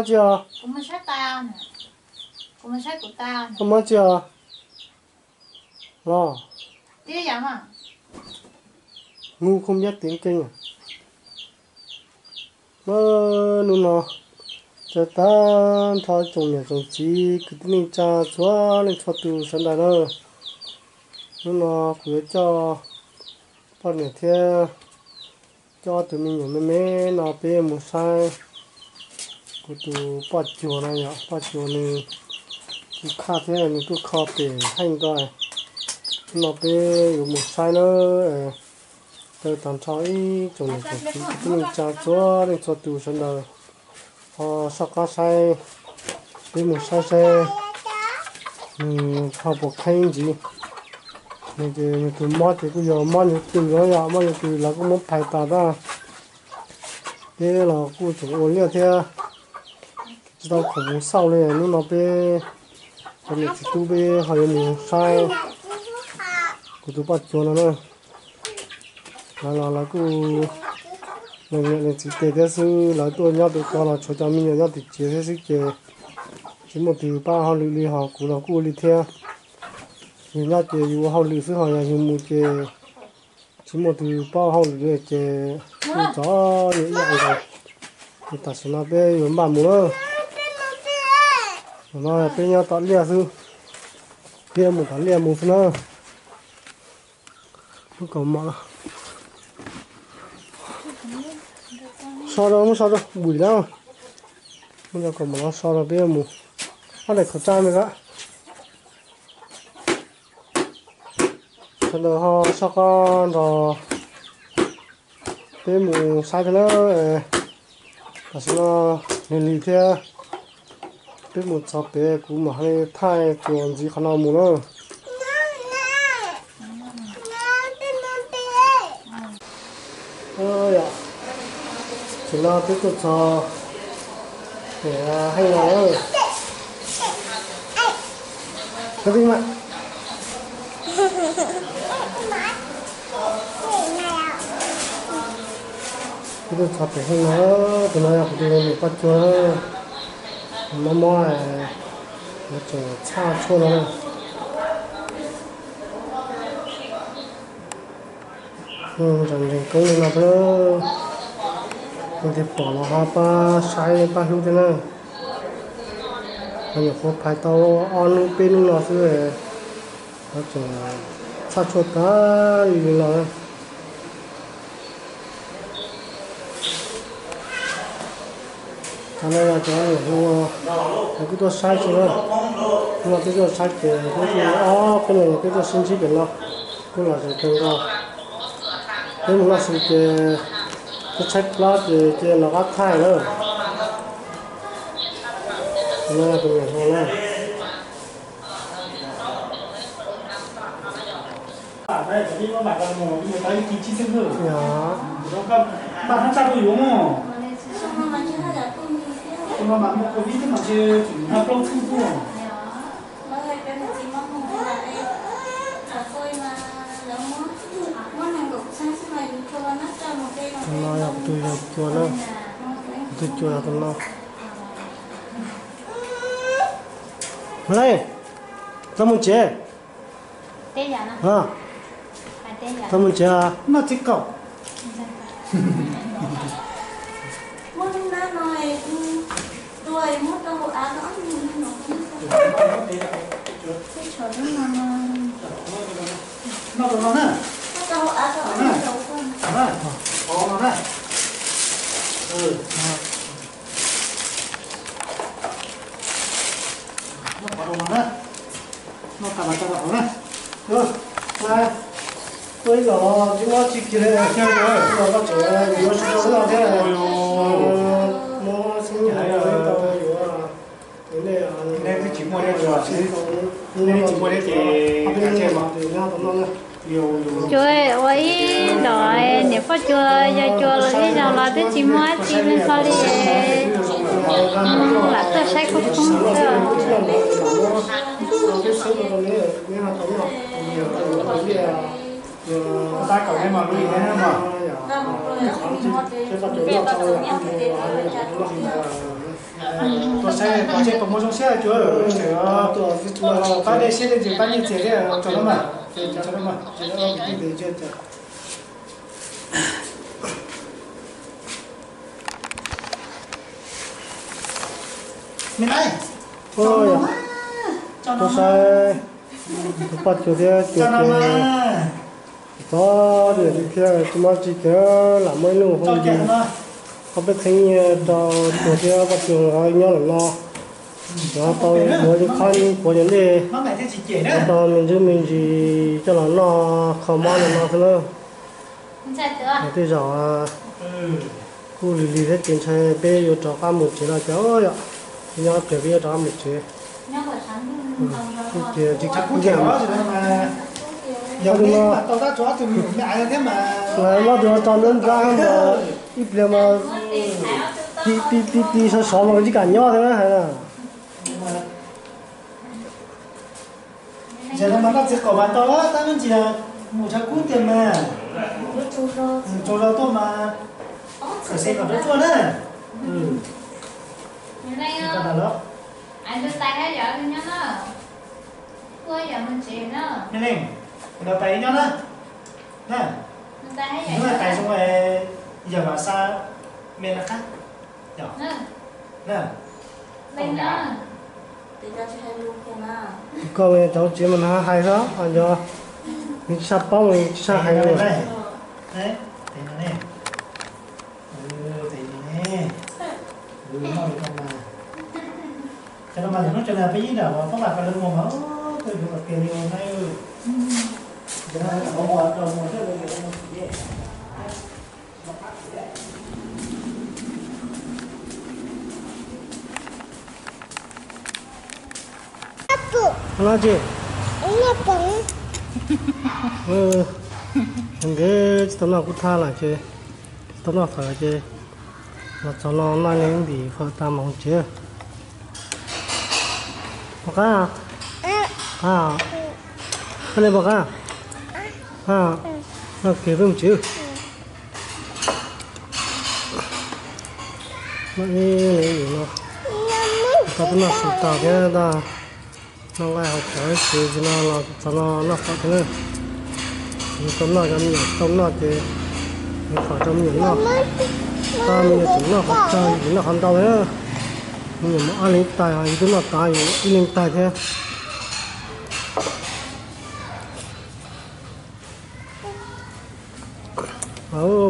Tsis os. Koj muab tsis os. Los. Ngu không biết tiếng Kinh à? Hnub no txog tag nrho tsoom niam tsoom txiv kwv tij neej tsa txhua leej txhua tus sawv daws na. Hnub no kuv yuav coj poj niam thiab coj ob tug me nyuam me me no peb mus saib kuv tus poj cuag no yom, poj cuag nws kuv khaj thiab nws tuaj kho pem Heej ko. Hnub no peb yuav mus saib na. Tau tag nrho ib tsoom niam tsoom txiv kwv tij neej tsa txhua leej txhua tus sawv daws ho soj qab saib, peb mus saib saib nws ho puas kheeb ntxiv. Nws ces nws tus mob ces kuj yog mob nyuv tws no yom, mob nyuv tws lawv kuj muab phais tas tab. Peb los kuj tseem ua liaj thiab tsis tau khoom mus xauj li. Hnub no peb cov niam txiv tub peb ho yuav mus saib kuv tus poj cuag no na. Lawv los lawv kuj lees niam lees txiv tes thiab xwb, lawv tuaj nyob pem ko los tshuav cov me nyuam nyob tim tsev thiab xwb ces tsis muaj tus pab hauj lwm li, ho kuv los kuj li thiab. Yus nyob ces yus ua hauj lwm xwb, ho yog yus mus ces tsis muaj tus pab hauj lwm li ces kuj txom nyem ib yam nkaus. Ces tam sim no peb yuav npaj mus na. Tam no peb nyob tom liaj xwb, peb mus tom liaj mus xwb na. Lub kaus mom no, so rau, muab so rau, bwm na. Muab cov kaus mom no so rau peb mus. Ob daim khẩu trang me ko. Sawv daws ho soj qab nrog peb mus saib thiab na. Tam sim no nws lig thiab, peb mus txog pem kuv mam li thaij txuas ntxiv qhov no mus na. Tam sim no peb tuaj txog pem Heej no. Peb tuaj txog pem Heej no, tus no yog kuv tus me nyuam poj cuag, mob mob, yuav tseem txhaj tshuaj no. Ntseem ntseem koob li no thiab, tus twg pom los ho pab saib pab hlub thiab na. Ho nyuam qhuav phais tau ob hnub peb hnub no xwb, ho tseem txhaj tshuaj tag li li no. Cov no yog cov niam hluas, lawv kuj tuaj saib xwb na. Hnub no peb tuaj saib ces peb tuaj ob peb leeg peb tuaj sib ntsib pem no, kuj lom zem kawg nkaus. Peb mus noj su ces tshaib plab ces cia los qab thaij na. Cov no yog tus niam hluas na. Tus no yog kuv tus yawg cua na, kuv tus cua yog tus no. Hle, tau mus tsev. Tau mus tsev. Noj tau no na. Noj no na. Noj qab no tso rau hauv na. Tuaj ib los tsis muaj tsis kiag li, los koj tseem yuav tsis tau xwb los thiab. Muab xwb tau yuav. Nej twb tsis muaj, nej tsis muaj thiab ces nyob tau noj na. Cua ua ib los niam poj cua yawg cua los ib zaug los twb tsis muaj dab tsi li hlo li. Lam tuaj saib khoob khoob xwb. Tuaj saib pom seb puas muaj zoo siab cuav, pab dej siab dej ntsws pab nyiaj txiag thiab, tsaug na mas, tsaug na mas, tsaug na mas. Tuaj saib tus poj cuag thiab cuag ces txog tiam thiab tsis muaj tsis ces lam muaj ib lub hauj lwm, ob peb txheeb nyiaj rau cuag thiab poj cuag nyob lawm no. Nov tau yuav ib qho puav yog dej, nov tau me ntsis me ntsis coj los noj kho mob no no xwb na. Tej zaum kuj lig lig thiab ces ntshai peb yuav rov qab mus tsev no ces yom, nyob pliag peb yuav rov qab mus tsev. Kuj tias tsis kub tiag. Ob tug no, lawv muab tus no tso nruab nrab mas ib pliag mas ti ti ti sov sov mas tsis kam nyob thiab na hais na. Zaum no mas noj txiv qaum mas tau tab ntsis mus tshav kub tiag mas. Tsaug zog tuaj mas, kom xeeb kom rau tsuaj na. Me leej, kuv nrog tais nyob na. Hnub no tais zoo, yawm mam xa me na qab. Koj cov tsev mas nws hais xwb, nws tsis tshaj paub, nws tsis tshaj hais li. No ces nkawd tsis tau noj kub thab lawm ces tsis tau noj fawm ces los txog no noj ib ntim fawm tag mus tsev. Pom qab, koj li pom qab, noj kiag peb mus tsev. Noj ib ntim no, tau peb noj su tas thiab ntag. Noj nqaij haus cawv ces no los txog no noj fawm thiab na. Yus tau noj cov me nyuam tau noj ces yus fawm rau me nyuam noj. Tab me nyuam tseem noj qhov tsawg, yus noj qhov ntau thiab. Me nyuam mus ob leeg tais, yus twb noj tas yus ib leeg tais thiab.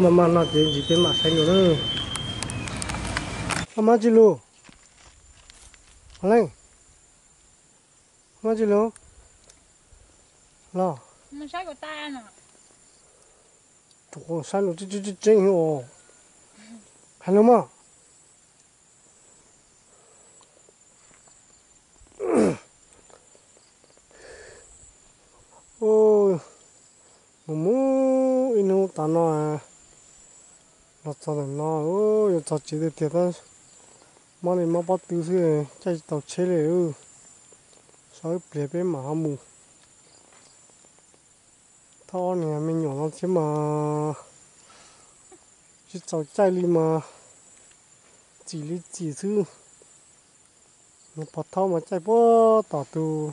Maj maj noj ces ntsis peb mam saib dua na. Koj muab tsis lus, Leej, muab tsis lus los. Tus saib lus tseeb tseeb os. Hais lus mog. Mus mus ib hnub tas no los txog ntawm no, yuav txog tsev tiag tiag tab mob li mob pob tw xwb, caij tsis tau tsheb li. Sau ib pliag peb mam ho mus. Thauj ob niag me nyuam no thiab mas tsis txaus caij li mas txim li txim xwb. Nws pov thaub mas caij puag tom tus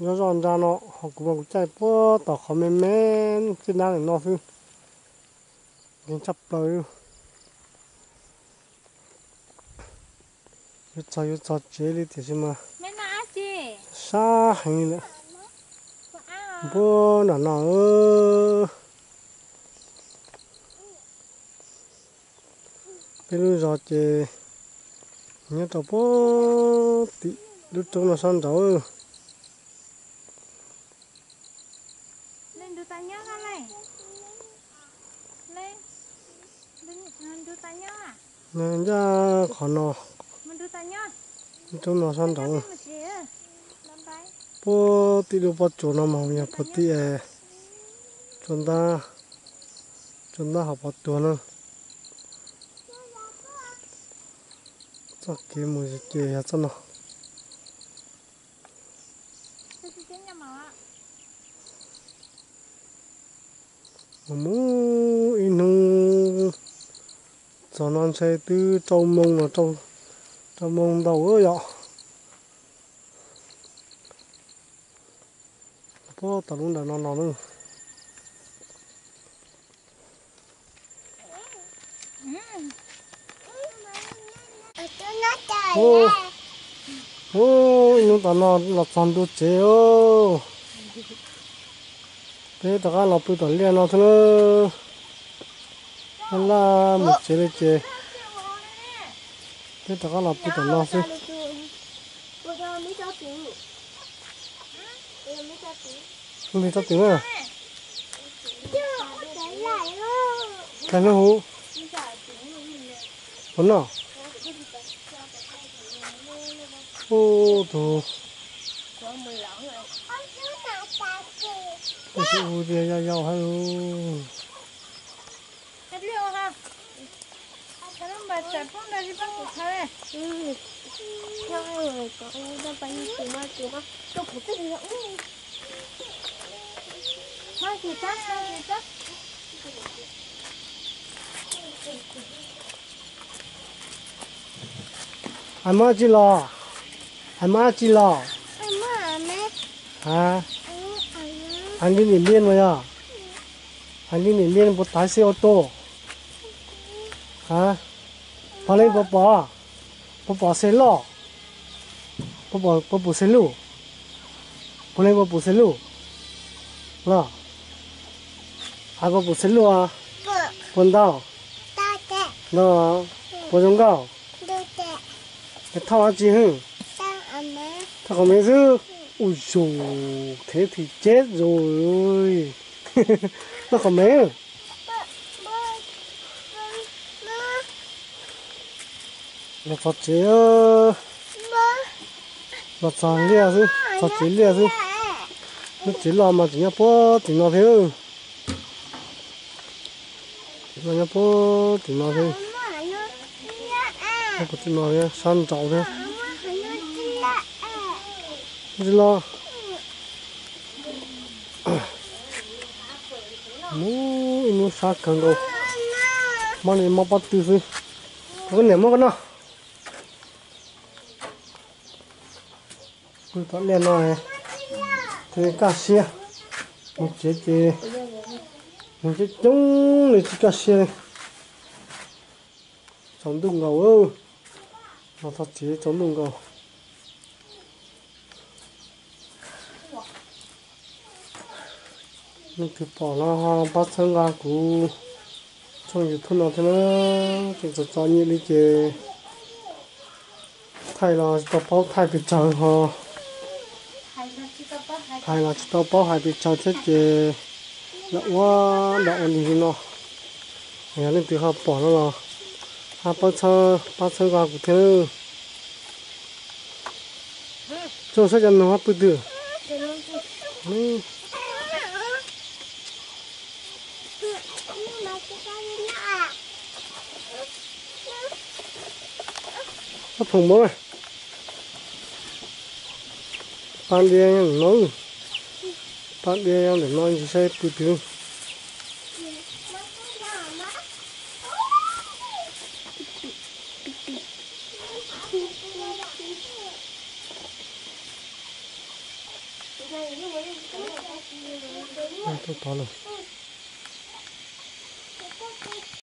zoj zoj ntsa no, ho kuv mas kuv caij puag tom qhov me me txij nab ntawm no xwb. Nkees tshaj plaws. Yuav txog yuav txog tsev li tiam sis mas sab heev li lawm. Npuag nram no. Peb lub zos ces nyob rau puag tim lub roob no sab nraud. Nyob ncaj qhov no, lub roob no sab nraud. Puag tim lub pob tsuas no mas yog puag tim tsuas ntab, tsuas ntab hauv pov tsuas na. Txoj kev mus ces yog txoj no. Mus mus ib hnub txog no ntshe twb rau moos los rau Rau moo ntau yom. Puag tom lub nram no no na. Ub, ib hnub tom no los txog ntua tsev os. Peb rov qab los pw tom liaj no thiab na. Laj laj mus tsev li ces peb rov qab los pw tom no xwb. Lig rab twm na. Kag lub hu. Puas noj? Ub, tus tus hu tias yau yau hab. Hais muab dab tsi los? Hais muab dab tsi los? Hais li nim liaj no yog? Hais li nim liaj no puas tav xe ô tô? Hais, puas leej puas pom? Puas pom xe loj? Puas pom xe luj? Puas leej puas pum xe luj? Los, hais puas pum xe luj? Puas ntau? Ntau. Puas zoo nkauj? Thauj dab tsi hwj? Thauj qhov mev xwb. Ua yus thev thim ceb zus. Thauj qhov mev. Los txog tsev, los txog liaj xwb, txog tsev liaj xwb. Lub tsev loj mas tseem nyob puag tim no thiab. Tsev loj nyob puag tim no thiab. Nyob puag tim no thiab, sab nraud thiab. Tsis los. Mus ib hnub sab kawg nkaus, mob li mob pob tw xwb. Koj niam muab koj noj. Pw tom liaj no thiaj kaj siab, mus tsev ces mus coob coob li tsis kaj siab li. Tsaus ntuj nkaus, los txog tsev tsaus ntuj nkaus. Leej twg pom no ho pab txhawb nqa kuv tshooj YouTube no thiab na, tseem txom txom nyem li ces thaij los tsis tau paub thaij pes tsawg ho, hais los tsis tau paub hais pes tsawg thiab ces lam ua nram ua li no. Yog leej twg ho pom no los ho pab txhawb nqa kuv thiab. Tsuas saib cov nus ho pw twg. Ob phoom mov, pab diab no, pab diab ntawm no tsis saib pw twg. Tuaj tod lawm.